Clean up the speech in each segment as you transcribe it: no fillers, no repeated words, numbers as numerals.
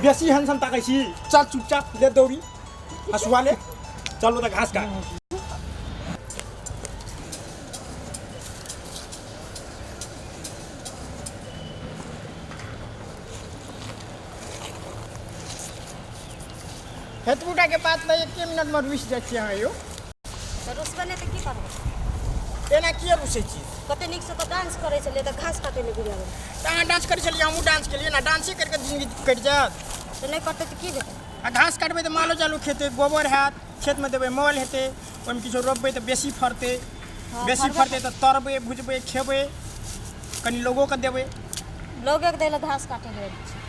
बेसी हंसन ताकै छी। चल चुपचाप ले दौड़ी, हसुआ ले चलो तऽ घास काट। एतबूटा के बात नहि, एके मिनटमे रुसि जाइ छियै अहाँ यौ। तऽ रुसबै नहि तऽ की करबै? एना किए रुसै छी? कते नीकसँ तऽ डांस करै छलियै, तऽ घास काटै लए गुड़िया गेलै। तऽ अहाँ डांस करै छलियै, हमहूँ डांस केलियै ने। डांसे करि कऽ जिन्दगी कटि जायत? तऽ नहि कटतै तऽ की हेतै? आ घास काटबै तऽ मालो जालो खेतै, गोबर हैत, खेतमे देबै, मल हेतै, ओहिमे किछो रोपबै तऽ बेसी फड़तै। बेसी फड़बे। फड़तै तऽ तरबै, भुजबै, खेबै, कनि लोगोके देबै। लोगेके दै लए घास काटै लए आयल छी।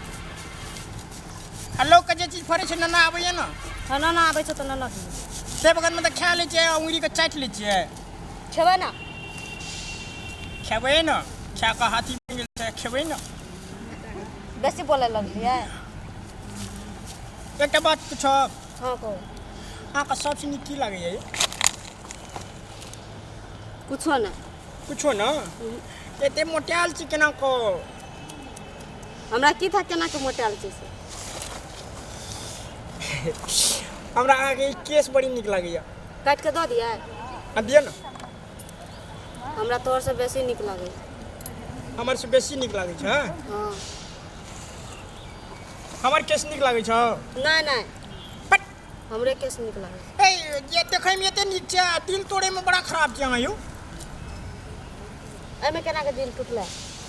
आ लोकके जे चीज फड़ै छै, नन्ना आबैए ने? हँ, नन्ना आबै छै तऽ नन्ना दियौ। से बगलमे तऽ खा लै छियै, उंगरीके चाटि लै छियै। खेबै ने। खेबै ने, खा कऽ हाथी बनि गेल छै, खेबै ने। बेसी बोलै लगलियै। एकटा बात पूछब? हँ, कहू। अहाँके सबसँ नीक की लागैए? कुछो नहि। कुछो ने? एते मोटायल छी केना कऽ? हमरा की था केना के मोटायल छै से। हमरा अहाँके ई केस बड़ी नीक लागैए। काटि कऽ दऽ दियै? आ दिअ ने। हमरा तोहरसँ बेसी नीक लागैए। हमर से बेसी नीक लागै छै? हँ। हमर केस नीक लागै छौ? नहि नहि। पट। हमरे केस नीक लागै छै। ए, जे देखैमे एते नीक छै आ दिल तोड़ैमे बड़ा खराब छै अहाँ यौ। एहिमे केना के दिल टूटलै?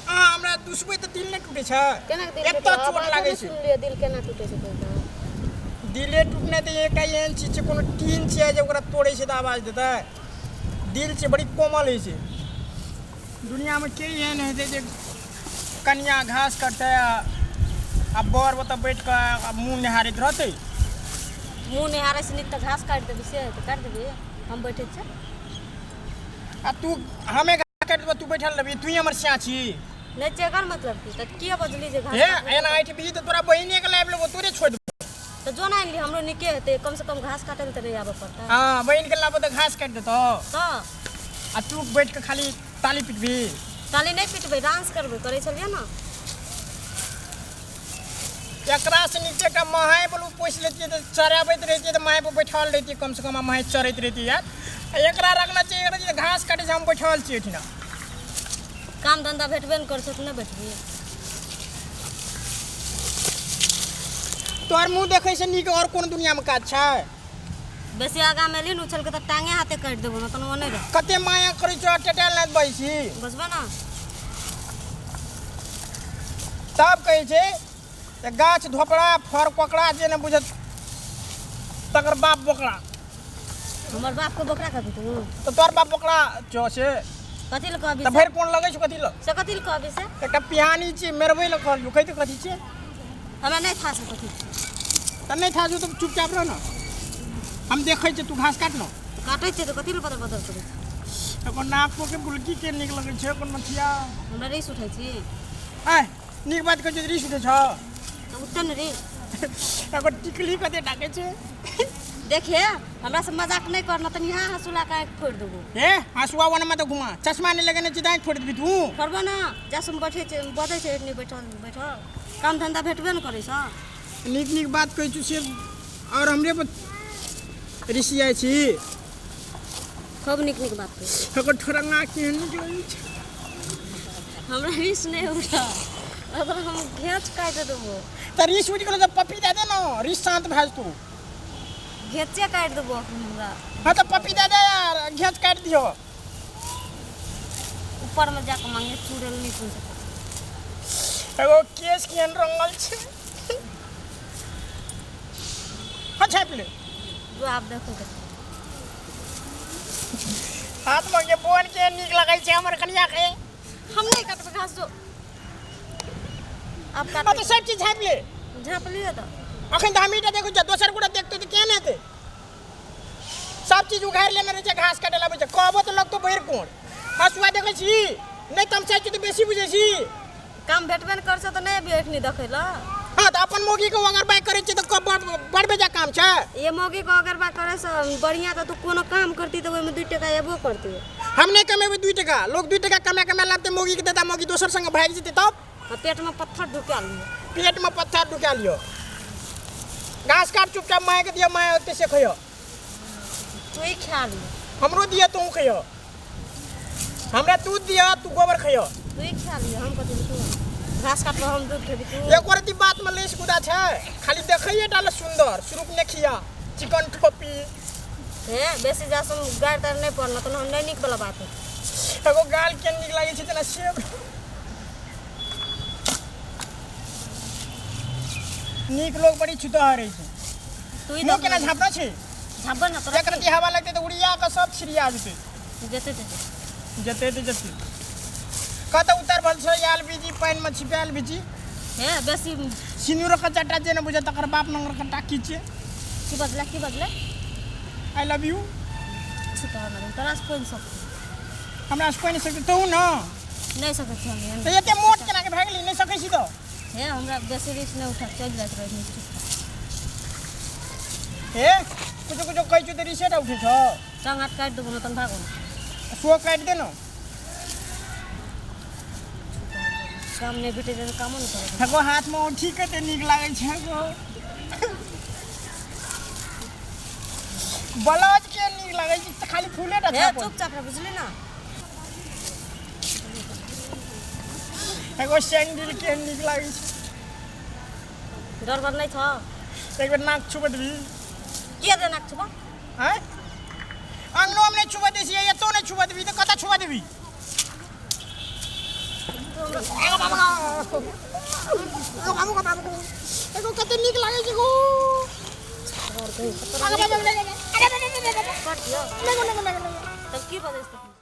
अहाँ हमरा दुसबै तऽ दिल नहि टूटै छै? केना के दिल एतऽ टूटलै? चोट आवाज लागै नहि छै। सुनलियै, दिल केना टूटै छै कहि। दिले टूटनाइ तऽ एकटा एहन चीज छै, कोनो टीन छै जे ओकरा तोड़ै छै तऽ आवाज देतै? दिल छै बड़ी कोमल होइ छै। दुनियामे के एहन हेतै जे कनिया घास कटतै आ बर ओतऽ बैठ कऽ आ मुँह निहारैत रहतै? मुँह निहारै से नीक तऽ घास काटि देबही से तऽ काटि देबही, हम बैठै छियै। आ तू हमे घास काटि देबौ, तू बैठल रहबही? तू ही हमर सिया छी? नहि, चेकर मतलब की? तऽ किए बजली जे घास हे काटबै? एना ऐठबही तऽ तोरा बहिनेके लाबि लेबो, तोरे छोड़ि देबो। तऽ जो ने आनि ली, हमरो नीके हेतै, कमसँ कम घास काटै लए तऽ नहि आबऽ पड़तै। हँ, बहिनके लाबो तऽ घास काटि देतौ। तऽ आ तू बैठ कऽ खाली ताली पिटबही? ताली नहि पिटबै, डांस करबै, करै छलियै ने। एकरा से नीचे एकटा महाय बोलू पोसि लेतियै तऽ चराबैत रहितियै, तऽ माय पर बैठल रहितियै, कम से कम माय चरैत रहितियै यार। आ एकरा रखना छै, एकरा जे घास काटै छै, हम बैठल छियै एहिठिना। काम धंधा भेटबे ने करै छै तऽ नहि बैठबी? तोहर मुँह देखै से नीक आओर कोन दुनियामे काज छै? बेसी आगामे एली ने उछल के तऽ टांगे हाथे काटि देबो ने, तहन ओ नहि रह। कते माया करै छौ, टेटायल नहि बजै छी। बजबे ने। तब कहै छै जे गाछ धोकड़ा फर कोकड़ा, जे नहि बुझत तकर बाप बोकड़ा। हमर बाप के बोकरा कहबी तू? तऽ तोहर बाप बोकड़ा छौ से? कथी लए कहबी? तऽ भरि कोन लगै छौ, कथी लए? से कथी लए कहबी से? एकटा पिहानी छी, मेरबै लए कहलियौ, कहि तऽ कथी छै। हमरा नहि था से कथी छै। तऽ नहि था छौ तऽ चुपचाप रह ने, हम देखै छियै, तू घास काट ने। काटै छियै तऽ कथी लए बदर बदर करै छी? एगो नाक के बुलकी के नीक लगै छै, अपन मथिया। हमरा रिस उठै छी? आय, नीक बात कहै छै रिस उठै छौ? तऽ उठतै ने रिस। एगो टिकली कते डाकै छै। देखिए, हमरा से मजाक नहि करना तऽ यहाँ हंसुला के आँखि फोड़ि देबो। हे, हंसुआ वनमे तऽ घुमा, चश्मा नहि लगेने छी तऽ आँखि फोड़ि देबही तू? फोड़बो ने। जैसे हम बैठे छै, बजै छै, नहि बैठल बैठल काम धंधा भेटबे ने करै छौ। नीक नीक बात कहै छु से आओर हमरे पर ऋषियाइ छी। खूब नीक नीक बात कहै छी। एकर ठोरंगा केहन नीक लगै छै। हमरा रिस नहि उठा, अगर हम घेंच काटि देबो। तऽ रिस उठि गेलो तऽ पप्पी दए दे ने, रिस शान्त भए जेतौ। घेंचे काटि देबो अखन हमरा। हँ, तऽ पप्पी दए दे यार, घेंच काटि दिहो। ऊपरमे जाकऽ मांगे चुड़ैल नहि सुन सकै। एगो केस केहन रंगल छै। हाँ, छापि ले। जो आब देखो के। हाथ में के बोन के नीक लगै छै हमर कनिया के। हम नहीं काटबै घास जो। आब हाँ काट। तऽ सब चीज झाँपि ले। झाँप लिअ तऽ। अखन तऽ हम ईटा देखै छियै, दोसर गोटा देखतै तऽ केहन हेतै? सब चीज उघारि लेने रहै छै, घास काटै लए आबै छै, कहबो तऽ लगतौ भरि कोन। हँसुआ देखै छी नहि तमसाइ छी तऽ बेसी बुझै छी। काम भेटबे ने कर छै तऽ नहि अबियै एखनी देखै लए। हँ तऽ अपन मौगीके ओगरबाइ करै छै तऽ बड़ बेजा काम छै। ये मौगीके ओगरबा करैसँ बढ़िआँ तऽ तू कोनो काम करती तऽ ओहिमे 2 टका एबो करती। हम नहि कमेबै 2 टका, लोक 2 टका कमा कमा लाबतै मौगीके देता, मौगी दोसर संगे भागि जेतै तब? पेटमे पत्थर ढुका लिअ। पेटमे पत्थर ढुका लिअ। घास काट चुपचाप, मायके दिअ, माय ओते से खइयो। तू ही खा लिअ। हमरो दिअ, तू खइयो। हमरा दूध दिअ, तू गोबर खइयो। तू ही खा लिअ, हम कथी तू घास काटबो हम दूध खेबी तू। एको रत्ती बातमे लेस गुदा छै, खाली देखैए टा लए सुन्दर, सुरुप ने खिया, चिकन टोपी। हे बेसी जासम गारि तारि नहि पड़ल तहन हम नहि नीक वाला बात है। एगो गाल के नीक लागै छै जेना सेब। नीक लोग बड़ी छुतहर रहै छै। तू ही मुँह केना झाँपना छै? झाँपबे ना तोरा। एक रत्ती हवा लगतै तऽ उड़िया कऽ सब छिड़िया जेतै। जेतै जेतै। जेतै तऽ जेतै। कतऽ उतर भल छै आयल बीजी पानिमे छिपायल बीजी। हे बेसी सिन्दूरक चट्टा जे नहि बुझे तकर बाप नंगर कट्टा की छै। की बजले की बजले? I love you. छुतहर नहि तोरा से कोइ सकतै। हमरा से कोइ नहि सकतै, तू न नहि सकै छी हम। तऽ एते मोट केना के भए गेली, नहि सकै छी तऽ? हे हमरा बेसी रिस्क नहि उठा, चलि जाइत रहै। हे कुछो कुछो कहै छियौ तऽ रिसेट उठै छौ। टांग हाथ काटि देबो ने तहन भागो। सो काटि दे न। काम नहि भेटै छै तऽ कामो नहि करै। एगो हाथमे औंठी कते नीक लागै छै। एगो ब्लाउज के नीक लागै छै, खाली फूले टा हे छापल। चुपचाप रह, बुझली ना? एगो सैंडल के नीक लागै छै। डर बर नहि छौ? एक बेर नाक छुबऽ देबही? के दे नाक छुबऽ? आँय, अङ्गनोमे नहि छुबऽ दै छियै, एतौ नहि छुबऽ देबही तऽ कतऽ छुबऽ देबही? एगो कते नीक लागै छै गो। काट दियौ तब की बजै छै?